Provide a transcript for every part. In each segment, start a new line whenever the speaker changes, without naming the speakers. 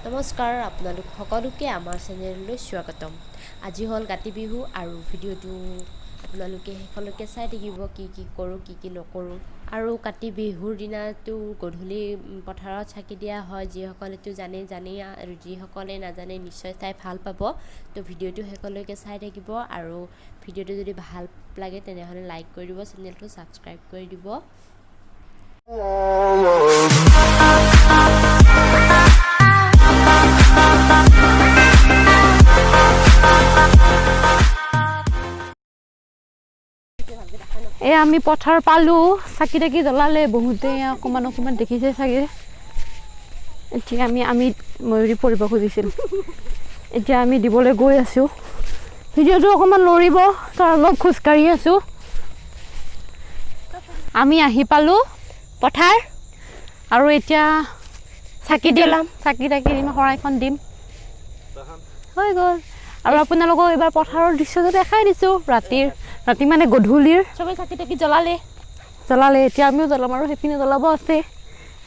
নমস্কাৰ, আপোনালোক সকলোকে আমাৰ চেনেললৈ স্বাগতম। আজি হ'ল কাতি বিহু আৰু ভিডিঅ'টো আপোনালোকে শেষলৈকে চাই থাকিব, কি কি কৰোঁ, কি কি নকৰোঁ। আৰু কাতি বিহুৰ দিনাতো গধূলি পথাৰত চাকি দিয়া হয়। যিসকলেতো জানে জানেই আৰু যিসকলে নাজানে নিশ্চয় চাই ভাল পাব। তো ভিডিঅ'টো শেষলৈকে চাই থাকিব আৰু ভিডিঅ'টো যদি ভাল লাগে তেনেহ'লে লাইক কৰি দিব, চেনেলটো ছাবস্ক্ৰাইব কৰি দিব।
এই আমি পথাৰ পালোঁ, চাকি তাকি জ্বলালে বহুতে, অকণমান অকণমান দেখিছে চাগে। এতিয়া আমি আমি ময়ূৰী পৰিব খুজিছিল, এতিয়া আমি দিবলৈ গৈ আছোঁ। ভিডিঅ'টো অকণমান লৰিব কাৰণ অলপ খোজকাঢ়ি আছোঁ। আমি আহি পালোঁ পথাৰ আৰু এতিয়া চাকি দিম, চাকি তাকি দিম, শৰাইখন দিম, হৈ গ'ল। আৰু আপোনালোকক এইবাৰ পথাৰৰ দৃশ্যটো দেখাই দিছোঁ। ৰাতিৰ, ৰাতি মানে গধূলিৰ
চবেই চাকি তাকি জ্বলালে।
জ্বলালে, এতিয়া আমিও জ্বলাম আৰু সেইপিনে জ্বলাব আছে,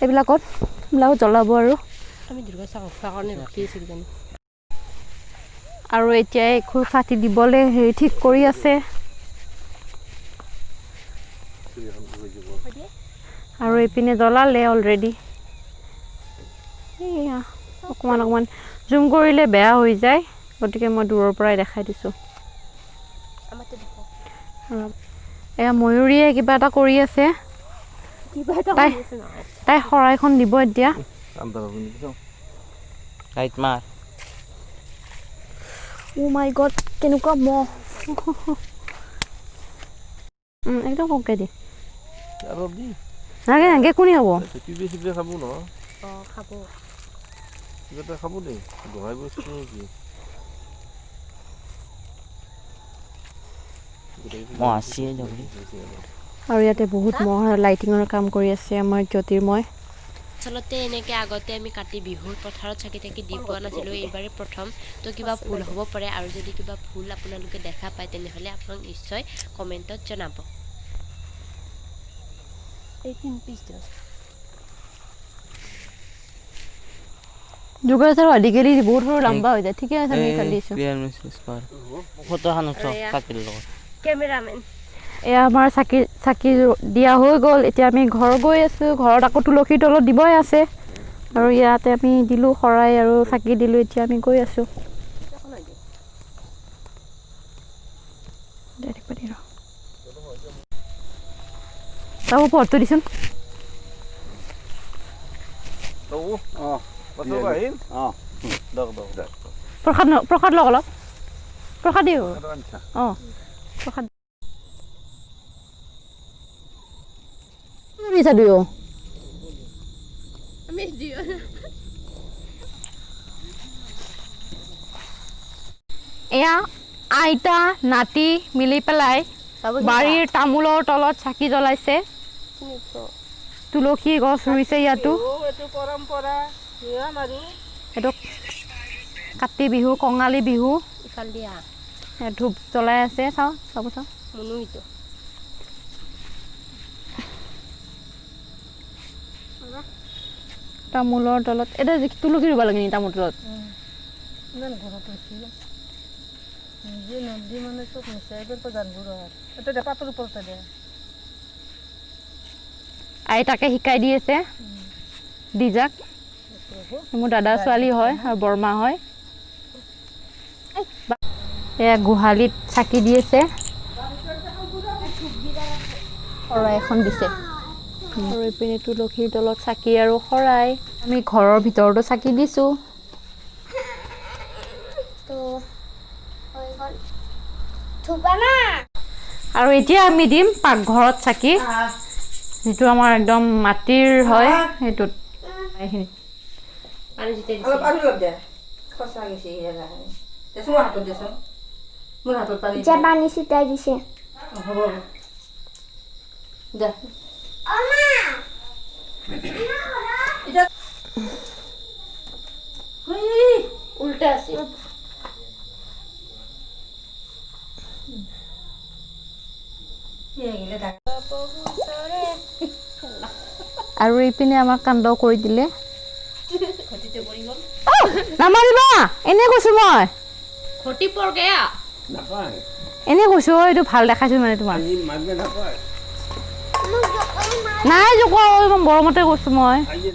এইবিলাকত এইবিলাকত জ্বলাব। আৰু
আমি দুৰ্গা চাহ খোৱাৰ কাৰণে ৰখি আছোঁ কিজানি।
আৰু এতিয়া একো চাকি দিবলৈ হেৰি ঠিক কৰি আছে। আৰু এইপিনে জ্বলালে অলৰেডি। এইয়া অকণমান অকণমান জুম কৰিলে বেয়া হৈ যায়, গতিকে মই দূৰৰ পৰাই দেখাই দিছোঁ। এয়া ময়ূৰীয়ে কিবা এটা কৰি আছে, তাই তাই শৰাইখন দিব এতিয়া।
অ' মাই গড, কেনেকুৱা মহ!
একদম কমকৈ দি নাগে নাগে, কোনে হ'ব।
খাব।
আৰু ইয়াতে বহুত মহ, লাইটিঙৰ কাম কৰি আছে আমাৰ জ্যোতিৰ্ময়।
আচলতে এনেকৈ আগতে আমি কাতি বিহুৰ পথাৰত চাকি তাকি দি পোৱা নাছিলোঁ, এইবাৰেই প্ৰথম। তো কিবা ভুল হ'ব পাৰে আৰু যদি কিবা ভুল আপোনালোকে দেখা পায় তেনেহ'লে আপোনাক নিশ্চয় কমেণ্টত জনাব। এই তিনি পিচ দিয়ক।
যোগাৰ আজিকালি বহুত সৰু লম্বা হৈ যায়। ঠিকে আছে, আমি কাটি দিছোঁ।
কেমেৰামেন।
এয়া আমাৰ চাকি চাকি দিয়া হৈ গ'ল। এতিয়া আমি ঘৰ গৈ আছোঁ। ঘৰত আকৌ তুলসীৰ তলত দিবই আছে। আৰু ইয়াতে আমি দিলোঁ শৰাই আৰু চাকি দিলোঁ, এতিয়া আমি গৈ আছোঁ। পোহৰটো দিচোন। প্ৰসাদ প্ৰসাদ লওক, অলপ প্ৰসাদ দিওঁ। অঁ, প্ৰসাদ দিছা দুয়ো। এয়া আইতা নাতি মিলি পেলাই বাৰীৰ তামোলৰ তলত চাকি জ্বলাইছে, তুলসী গছ ৰুইছে ইয়াতো। এইটো কাতি বিহু, কঙালী বিহু। ধূপ জ্বলাই আছে, চাওঁ চাব চাওঁ। তামোলৰ তলত এতিয়া তুলসী ৰুব লাগে নেকি তামোল তলত? আইতাকে শিকাই দি আছে দিজাক। মোৰ দাদাৰ ছোৱালী হয় আৰু বৰমা হয়। এয়া গোহালিত চাকি দি আছে, শৰাই এখন দিছে। আৰু এইপিনে তুলসীৰ তলত চাকি আৰু শৰাই। আমি ঘৰৰ ভিতৰতো চাকি দিছোঁ। আৰু এতিয়া আমি দিম পাকঘৰত চাকি, যিটো আমাৰ একদম মাটিৰ হয় সেইটোত। এইখিনি
পানী ছিটাই দিছে।
উল্টা আছে।
আৰু এইপিনে আমাক কাণ্ড কৰি দিলে।
ঘটিতে পৰি গ'ল।
নামাৰিবা, এনে কৈছো মই।
ঘটি পৰ গয়া।
নাপায়।
এনে কৈছো, এইটো ভাল দেখাইছো মানে তোমাক।
আজি মাৰিব নাপায়।
নাই জোকোৱা, ইমান গৰমতে কৈছো মই।
আজি।